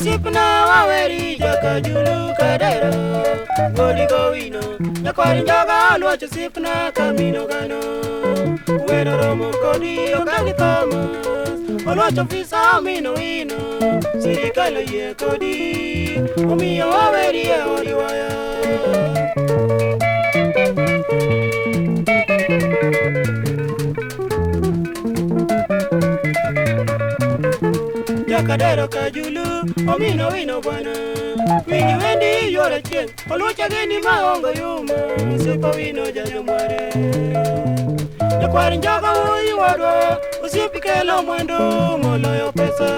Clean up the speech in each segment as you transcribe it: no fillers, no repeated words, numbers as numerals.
Osiepna waweri jakajulu kadero Goli gowino nyakwar njoga oluoch osiepna kamino gano Wero romo kodi okagi Thomas Oluoch ofisa mino wino Sirikal oyie kodi omiyo waweri e od ywaya. Jakadero kajulu omino wino bwana Winji wendi yuoro chieng' oluoch ageni maonge yuma Osiepa wino janyamware Nyakwar njoga wuoyi wadwa osiepi kelo mwandu moloyo pesa.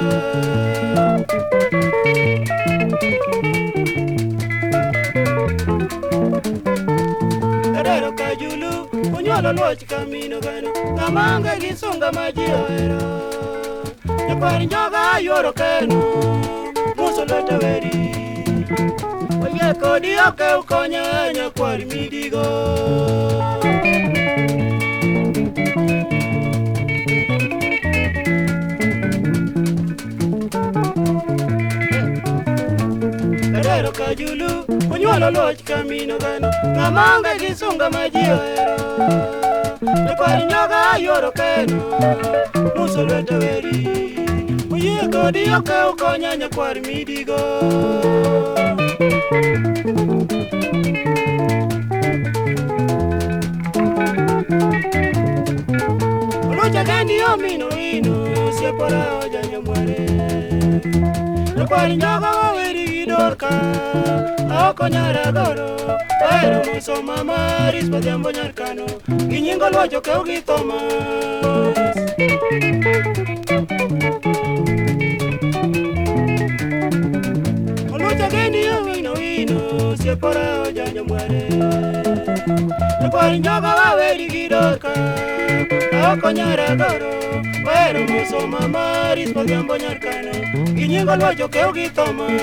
Kadero kajulu onyuolo luoch kamino gano ng'ama onge gi sunga ma ji ohero. Nyakwar njoga yuoro keno muso lwete weri Oyie kodi ok ukonya nyakwar midigo. Kadero kajulu onyuolo luoch kamino gano ng'ama onge gi sunga ma ji ohero. Nyakwar njoga yuoro keno muso lwete weri Oyie kodi ok ukonya nyakwar midigo. Oluoch ageni omino wino osiepora ojanyamware Nyakwar njoga waweri gi Dorka aoko nyaragoro Ahero moso mama Rispa Odhiambo nyar Kano gi nying Oluoch okew gi Thomas. Oluoch ageni omino wino osiepora ojanyamware Nyakwar njoga waweri gi Dorka aoko nyaragoro Ahero moso mama Rispa Odhiambo nyar Kano gi nying Oluoch okew gi Thomas.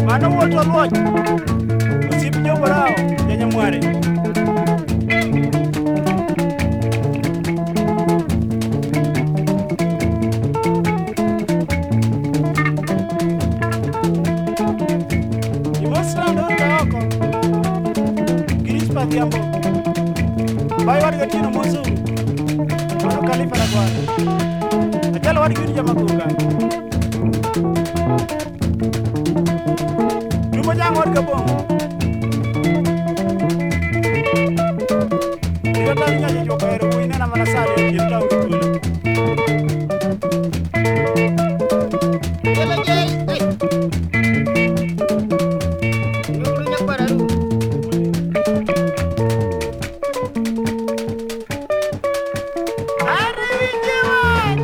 Mano wuot Oluoch osiep Joborao janyamware. Imosra Dorka oko gi Rispa Odhiambo Bai wadgi Otieno Mosuru mano Khalifa Rakwar Achiel wadgi Winjo Makuka Rumo jang' od Kabongo Rirata nyacha chuok ohero wuoyi nena mana sani e piem taonge thuolo. Nuru nyakwar Arum. Arewinje wach.